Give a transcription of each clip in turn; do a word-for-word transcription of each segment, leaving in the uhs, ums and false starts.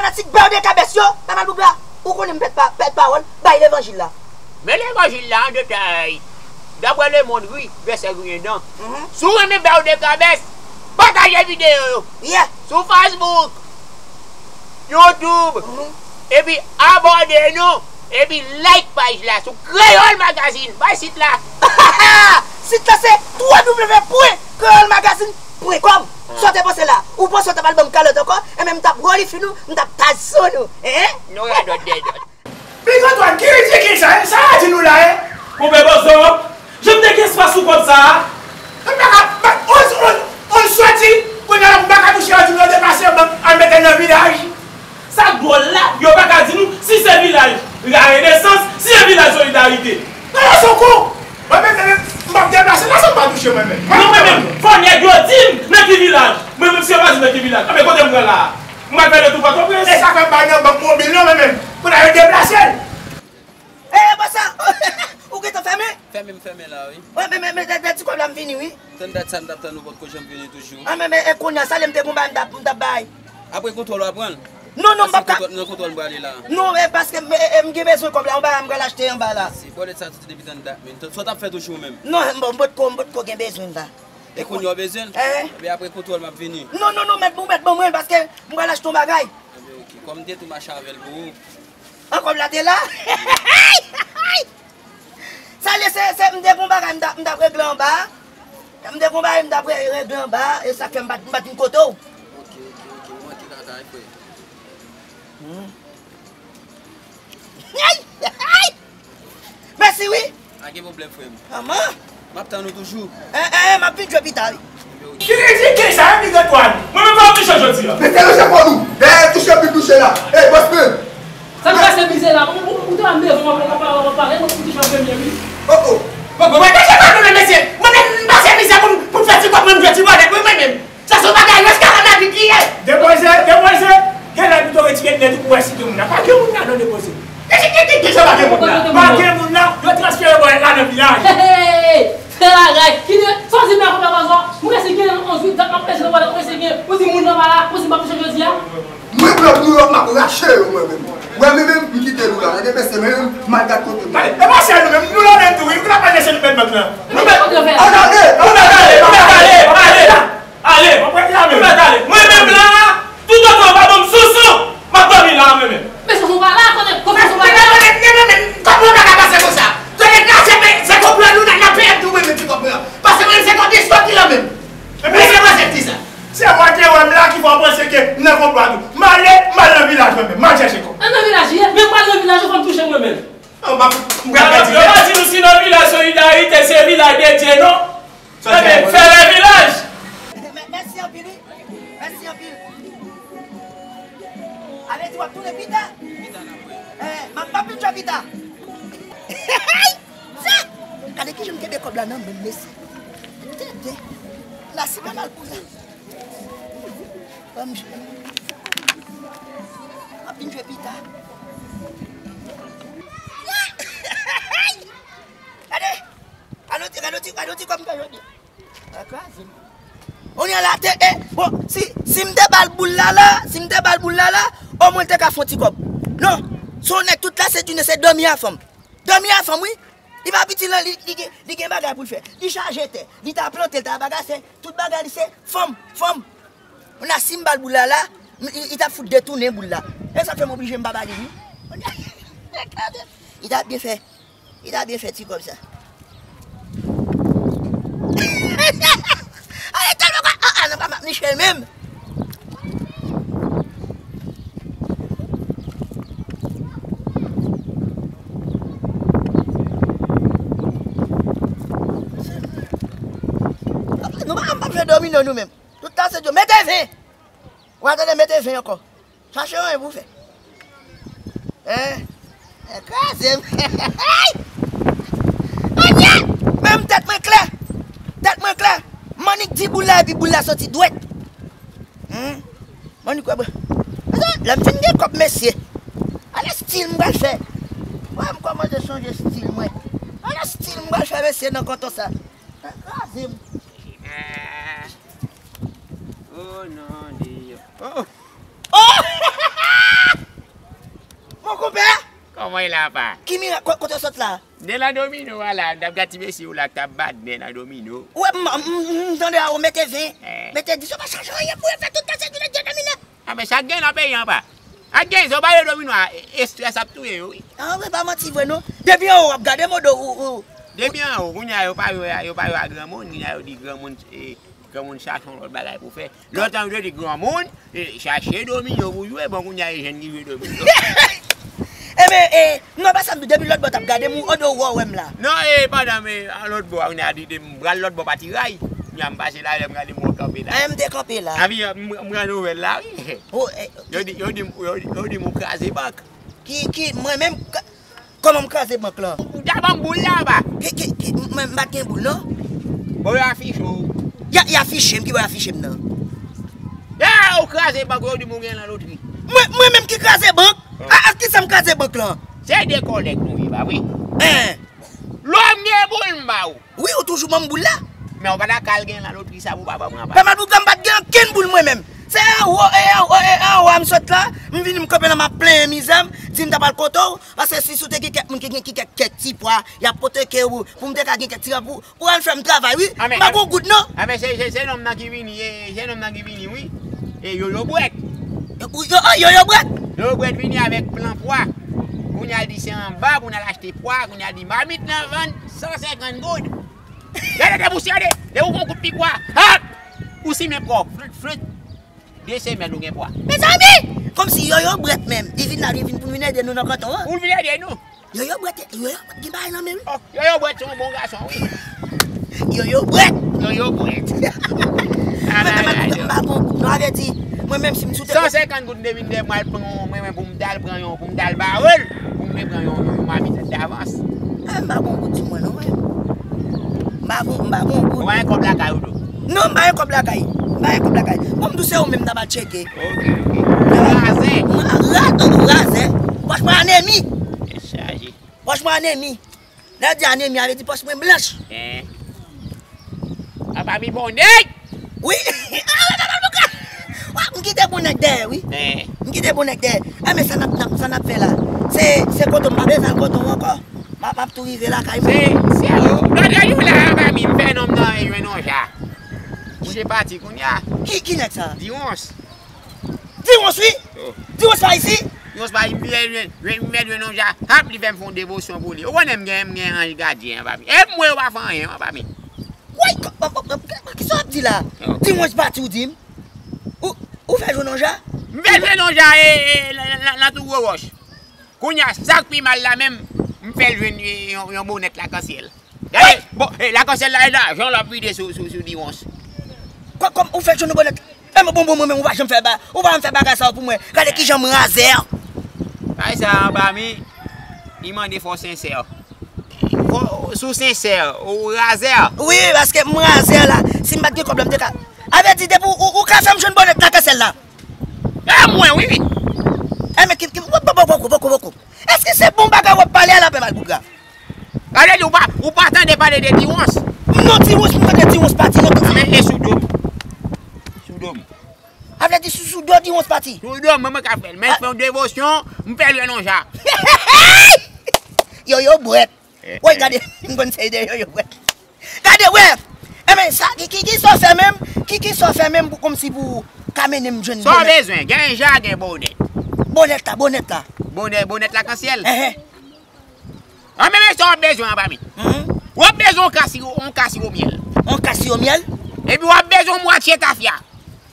Fanatik Beurre de Cabès yo, Papa Loubra, ou konnen m pèt pa, pèt pawòl, bay levanjil la. Men levanjil la an detay. Daprè Lemonn, wi, vèsè griyen dan. Mhm. Si w renmen Beurre de Cabès, pataje videyo yo. Yeah. Sou Facebook, YouTube, mhm, epi abòne nou, epi like paj la sou Kreyòl Magazine. Bay sit la. Sit la se w w w pwen kreyòl magazine pwen kòm. Ah. Sa w te panse la? Ou panse w t ap al ban m kalòt ankò? Enben, m t ap relifi nou, m t ap tazo nou. Hein? Nou radòt dèdòt. Big Antoine, ki ridikil sa, hein? Sa a di nou la, hein? Monpè Bòzò, jan m te gen espas sou kòb sa a. M pa ka, on, on, on soti, kounye a la, m pa ka touche, yo di m yo deplase, al mete nan vilaj. Sa k dwòl la, yo pa ka di nou si se vilaj Larenesans, si se vilaj Solidarite. Non, non, se kou. Mwen menm, mwen menm, m p ap deplase la san m pa touche mwen menm. Non, mwen menm, fò nèg yo di m nan ki vilaj. Mwen menm, si yo pa di m nan ki vilaj, anben kote m pran la a? M pral fè de tou Pòtoprens. E sa fè m bay nan bank mobil non, mwen menm. Pou n al deplase l. Eh, bòs la, ou gentan fèmen? Fèmen, m fèmen la, wi. Wi, men, men, men, dèyè ti kòb la, m vini, wi. Tann dat sa m t ap tann ou potko janm vini toujou. Ah, men, men, e kounye a, sa lè m te gon bagay m t ap, m t ap bay. Apre kontwòl w ap pran l? Non, non, m p ap ka. Nan kontwòl m prale la. Non, e paske m, e, e, m gen bezwen kòb la, yon bagay m pral achte anba la. Se bòlèt sa tou depi tann dat, men sa w t ap fè toujou menm? Non, m, m potko, m potko gen bezwen l la. E kounye a w bezwen l? Eh. Epi apre kontwòl m ap vini. Non, non, non, mèt, ou mèt ban mwen l paske m pral achte yon bagay. Anben, oke. Kòm m te tou mache avè l pou ou. An kòb la te la? Sa lè se, se, m te gon bagay m t ap, m t ap regle anba. M te gon bagay m t ap re-, regle anba. E sa k fè m pa t, m pa t vin kote w. Oke, oke, oke. Ou manke lakay, frè. Hmm. Ay! Ay! Mèsi wi. Pa gen pwoblèm, frè m. Manman. M ap tann ou toujou. Eh, eh, m ap vin jwe pita wi. Ki ridikil sa, hein, Big Antoine? Mwen menm pa oblije jodi a. Mete yo se fò nou. Dèyè touche bi touche la. Ey, bòs mwen. Sa k pase mizè la? Ou, ou, ou te wè m devan w ap pale, w ap pale, mwen pou touche an premye wi. Oh, oh. Bon, bon, mwen te chèche mwen menm mesye. Mwen menm m pase mizè pou m, pou m fè ti kòb mwen, m jwe ti bòlèt mwen menm. Sa se yon bagay rès kaka Madrid li ye. Depoze, depoze. Gen lè pito retire nèt ou pou wè si gen moun la. Pa gen moun la non, depoze. Depoze, depoze, pa gen moun la. Pa gen moun la, yo transfere bòlèt la nan vilaj. Hey, hey, hey, hey. Fè bagay. Kite, sa w di m la konpè bòzò. Mwen resi gen onz wi, dat m ap pèse nan bòlèt, mwen resi gen. Ou di moun nan pa la, ou di m p ap touche jodi a. Mwen pran Nouyòk, m ap rache yo mwen menm. Mwen menm, m kite nou la. Tande mesye, mwen menm, m al gad kote mwen. Gade, e pa sèl nou menm, nou la menm tou wi. Ou la pa lese nou pèd bank lan. Nou mèt, nou mèt ale, nou mèt ale, nou mèt ale, ale. Ale! Mwen prèt la menm. Mwen prèt ale. Mwen menm la, toutotan yo pa ban m sousou, m ap dòmi la mwen menm. Men sousou pa la, kote, kote sousou pa la? Men, men, men, men, kòb mwen pa ka pase konsa. Tande, la se, se konplo nou nan, nan peye tou mwen menm ki konplo. Paske mwen menm se kondisyonn ki la menm. Men se mwen se ki sa. Se mwen te wè m la ki fè w panse ke m nan konplo a tou. M ale, m al nan vilaj mwen menm. M al chèche kòb. An nan vilaj li ye, men m pral nan vilaj ou fè m touche mwen menm. An, m ap, m pral pèdi. Yo pa di nou si nan vilaj Solidarite, se vilaj de Dye non. Enben, fè lèvilaj! Mè-, mèsi anpil, wi. Mèsi anpil. Ale di w ap tounen pita. Eh, m ap, m ap vin jwe pita. Sa! Gade kijan m kenbe kòb la nan men m, mesye. Tande. La si pa mal pou sa. Ban m jwe. M ap vin jwe pita. Gade! Gade yon ti, gade yon ti, gade yon ti kòb m fè jodi a. Sa kraze m. Kounye a la te, e, bon, si, si m te ba l boul la la, si m te ba l boul la la, omwen l te ka fè yon ti kòb. Non, se yon nèg tout la se jounen se dòmi a fanm. Dòmi a fanm, wi. Li pa piti non, li, li gen, li gen bagay pou l fè. Li chaje tè, li ta plante, li ta bagay, se tout bagay li se fanm, fanm. Kounye a si m ba l boul la la, m, li, li t ap fout detounen boul la. E sa k fè m oblije m pa ba li, wi. Li t ap byen fè. Li ta byen fè ti kòb sa. Ale, tèlman kwa, ah, ah, non, pa m ap niche l menm. Non, pa m p ap fè domino nou menm. Tout la se dyo. Mete ven! Ou a tande, mete ven ankò. Chache anyen pou w fè. Hein? Kraze m. Anye! Men m tèt mwen klè. Tèt mwen klè. M annik di boul la epi boul la soti dwèt. Hein? M annik wè, bro. Lè m fin gen kòb, mesye. Gade stil m pral fè. Wè m kòmanse sonje stil mwen. Gade stil m pral fè, mesye, nan kanton sa. Kraze m. Oh non, Dieu. Oh! Oh! Bon, konpè! Kòman e la, pa? Ki mirak? Ko-, kote w sot la? Nè nan domino a la, m t ap gad ti mesye yo la k t ap bat nè nan domino. Ou wè, m, m, m, m tande a, ou mete ven, mete dis, yo pa chache anyen pou yo fè tout tan se ki nèg domino. A, men sa k gen nan peyi an, pa? Ak gen, zò pa yo domino a, e, estrès ap touye yo, wi. A, wi, pa manti vre, non. Depi anwo w ap gade mode ou, ou. Depi anwo, kounye a, yo pa yo, yo pa yo a granmoun, kounye a yo di granmoun, e, granmoun chache yon lòt bagay pou fè. Lontan yo te di granmoun, e, chache domino pou jwe, bon, kounye a, e jèn ki jwe domino. Enben, e, non, pa sa m di, depi lòt bò t ap gade m, ou, o do wò wè m la. Non, e, pandan m, e, an lòt bò, kounye a, di, di, m pral lòt bò pati ray. Kounye a, m pase la, lè m gade m wè w kanpe la. A, m te kanpe la. Api, m, m pran nouvèl la, wi. O, e, yo di, yo di, yo, yo di m ou kraze bank. Ki, ki, mwen menm, ka-, kòman m kraze bank lan? Ou ta ban m boul la, pa? Ki, ki, ki, mwen, m pa t gen boul, non. Bon, yo afiche w. Y a, y afiche m, ki bò y afiche m nan? Ya, ou kraze bank, yo di m ou gen nan lotri. Mwen, mwen menm ki kraze bank? A, a, kisa m kraze bank lan? Se de kòlèg nou ye, pa vre? Hein. Lò m gen boul, m ba ou. Wi, ou toujou ban m boul la. Men ou pa ta ka al gen nan lotri sa pou papa mwen, pa? Papa, pou m pa t gen ankenn boul mwen menm. Se anwo, e anwo, e anwo a m sot la, m vini m kanpe la, m ap plenyen mizè m, di m ta pral kote w, paske si sou te gen kèk moun ki gen, ki kèk, kèk ti pwa, y ap pote ke ou, pou m te ka gen kèk ti ran pou, pou al fè m travay, wi. M pa gon goud, non. A, men se, se, se nonm nan ki vini, e, se nonm nan ki vini, wi. E yo, yo bwèt. Yo, yo, yo, yo bwèt. Yo, yo bwèt vini avèk plan pwa. Kounye a l di se anba pou n al achte pwa, kounye a l di mamit nan vann san senkant goud. Gade, de pou sere, de ou gon kout pikwa. Ha! Ou simen kò, flit, flit. De semèn ou gen pwa. Mezanmi! Kòmsi Yoyo Bwèt menm. Li vin la, li vin pou vin ede nou nan kanton an. Ou vin ede nou? Yoyo Bwèt, Yoyo Bwèt gen bagay nan men, wi. Oh, Yoyo Bwèt se yon bon gason, wi. Yoyo Bwèt! Yoyo Bwèt. Mwen, mwen, mwen, mwen pa bon, nou avèti. Mwen menm si m sou te san senkant goud de vin de mwen al pran yon, mwen, mwen pou m t al pran yon, pou m t al bare l, pou m te pran yon, yon mamit davans. A, m pa bon gout di mwen non, mwen. M pa bon, m pa bon gout. Ou pa gen kòb lakay ou tou? Non, m pa gen kòb lakay. M pa gen kòb lakay. Bon, m tou se ou menm n ap al tcheke. Ok, ok. Razè. Mwen, ra-, razè. Pòch mwen anemi. Tèt chaje. Pòch mwen anemi. Lè yo di anemi, a vle di pòch mwen blanch. Hein. Apa mi bon nèg? Wi. Wa, m kite bon nèg dèyè, wi. Hein. M kite bon nèg dèyè. A, men sa n ap, n ap, sa n ap fè la? Se, se kote m pa bezwen al kote w ankò. M ap, m ap tou rive lakay mwen. Se, se, oh, lòt jou la, apa mi, m fè nonm nan jwenn yon ja. Misye pati kounye a. Ki, ki nèg sa? Diwons. Diwons, wi. Oh. Diwons pa isi? Diwons pa isi, m fè jwenn, jwenn, m fè jwenn yon ja. Hap, li fè m fè yon devosyon pou li. Ou konnen m gen, m gen anj gadyen anba mi. E m wè yo pa fè anyen anba mi. Woy, kisa w ap di la? Oh. Diwons pati ou di m? Ou, ou fè jwenn yon ja? M fè jwenn yon ja, e, e, nan, nan, nan, nan tou gwo wòch. Kounye a, sa k pi mal la menm, m fè l jwenn yon, yon bonèt lakansyèl. Gade, bon, e, lakansyèl la, e lajan l ap vide sou, sou, sou Diwons. Kò-, kòm ou fè jwenn yon bonèt? E mwen, bon, bon, mwen menm, ou pa janm fè ba-, ou pa janm fè bagay sa yo pou mwen. Gade kijan m razè. Bagay sa anba mi, li mande fò w sensè. Fò, si w sensè, ou razè. Wi, paske m razè la. Si m pa t gen kòb la, m te ka. A vle di, depi ou, ou, ou ka fè m jwenn bonèt lakansyèl la. E mwen, wi, wi. E men ki, ki, poko, poko, poko, poko. Èske se bon bagay w ap pale a la, Pè Malpougra? Gade, ou pa, ou pa tande pale de Diwons? Non, Diwons, m tande Diwons pati lontan. Men e sou do m. Sou do m. A vle di sou, sou do Diwons pati? Sou do m, mwen, mwen ka fè l. Men fè yon devosyon, m fè l jwenn yon ja. Yoyo Bwèt. Woy, gade, m konn se de Yoyo Bwèt. Gade, wè. Enben, sa, ki, ki, ki sa w fè menm? Ki, ki sa w fè menm pou, kòmsi pou ka mennen m jwenn bonèt? Sa w bezwen? Gen ja, gen bonèt. Bonèt la, bonèt la. Bonèt, bonèt lakansyèl. Enhen. An, men, men sa w ap bezwen anba mi. Mhm. W ap bezwen yon ka siwo, yon ka siwo myèl. Yon ka siwo myèl? Epi w ap bezwen yon mwatye tafya.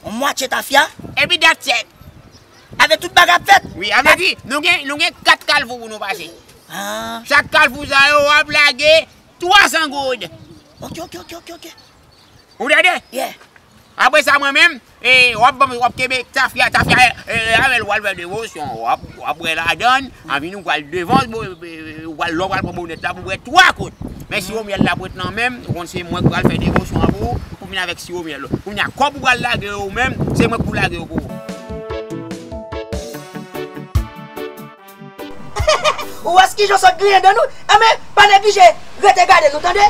Yon mwatye tafya? Epi that's it. Avèk tout bagay ap fèt. Wi, a vle di, nou gen, nou gen kat kalfou pou nou pase. Ah. Chak kalfou sa yo, w ap lage twa san goud. Ok, ok, ok, ok, ok. Ou tande? Yeah. Apre sa, mwen menm, e, w ap ban m, w ap kenbe tafya, tafya, e, avè l, w al fè devosyon, w ap, w ap bwè ladann, anvi nou pral devan, bo-, e, e, w al, lè w pral pran bonèt la pou bwè twa kout. Men siwo myèl la pou ret nan men m, ou konn se mwen k pral fè devosyon an pou ou, pou vin avèk siwo myèl ou. Kounye a, kòb ou pral lage yo ou menm, se mwen k pou lage yo pou ou. Ou wè kijan w sot griyen dan nou? Enben, pa neglije rete gade nou, tande?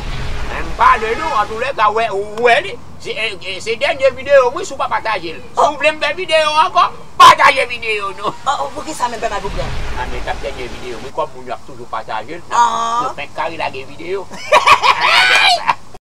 Men m pale nou, antouleka, wè, ou wè li. Se, e, e, se dènye videyo m, wi, si w pa pataje l. Si w vle m fè videyo ankò, pa Pataje videyo nou. Oh, oh, poukisa menm pè Malpougra? A men t ap dènye videyo mwen, kòm moun yo ap toujou pataje l, Ah. yo fenk kare lage videyo.